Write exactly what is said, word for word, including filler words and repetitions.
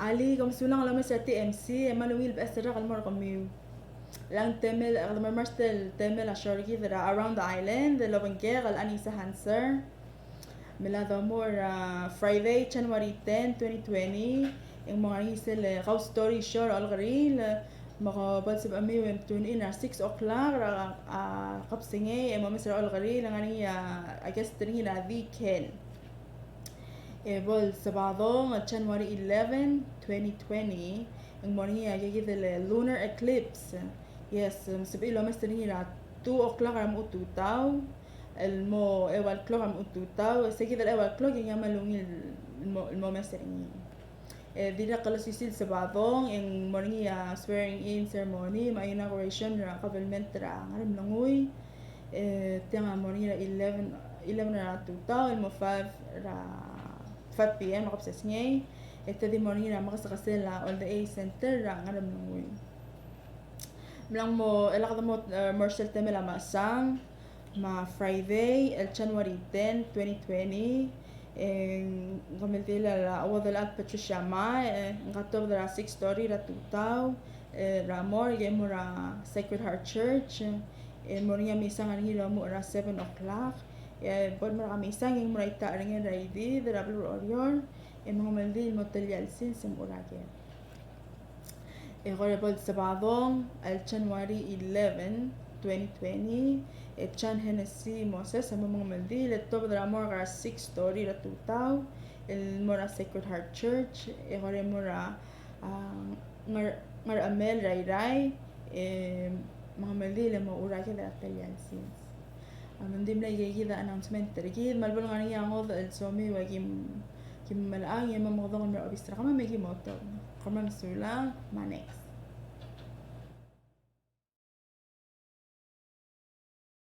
Alii, kom sulang el omes er a T M C, e kmal ungil beches el rak el mo er kemiu. Ng temel, e kede mermers el temel a short kid er a Around the Island, el obengkek el Anisa Hanser. Me a domuchel er a Friday, January ten, twenty twenty, e ng mo ngar er ngii sel Kau Story Show er a Olkeriil, me ke bo lsebechemiu e tune in er a six o'clock er a, a, kebesengei, e mo omes er a Olkeriil, e ng ngar er ngii a, a guest er ngii er a Di Ken. E bo el Sabadong, January eleven, twenty twenty, e ng mo er ngii a ikakid el lunar eclipse. Yes, me sebechir el omes er ngii er a two o'clock er a mechut el tutau, el mo eua el klok er a mechut el tutau, e se kid el eua el klok e ng kmal ungil el mo, el mo omes er ngii. E dirrek el osisiu el Sabadong, e ng mo er ngii a swearing in ceremony, me a inauguration er a kabelment er a Ngeremlengui. E tiang a mo er ngii er a eleven, eleven er a tutau, el mo five er a, five P M er a kebesengei. E te di mo er ngii er a Mekesekesel a Old Age Center er a Ngeremlengui. Me ng mo, e kede mo, e, mermers el temel a Mechesang, me a Friday, el January ten, twenty twenty, e ng kemeldiil a Uodelchad Patricia Mae, e ng tuobed er a six thirty er a tutau, e, er a morgue, e mo er a Sacred Heart Church, e mo er ngii a misang er ngii el omuchel er a seven o'clock, e bo el mo er a misang, e ng mo er a Itacherengel er a Idid er a beluu er a Oreor, e mo kemeldiil el mo telia el sils e mo er a ker. E kora bo el Sabadong, el January eleven, twenty twenty, e John Hennessy Moses a mo mengemeldiil, e tuobed er a morgue er a six thirty er a tutau, el mo er a Sacred Heart Church, e kora mo er a, a, Nger-, Ngerchemel er a Irrai, e mengemeldiil e mo er a ker e telia el sils. A, me ng di mle ikakid a announcement er kid, me a lebo el ngar er ngii a ngodech el somiu e kim, kim melechang, e mo mekedong el mei er a obis er kemam me kim otobed. Kom kmal mesulang, me a next.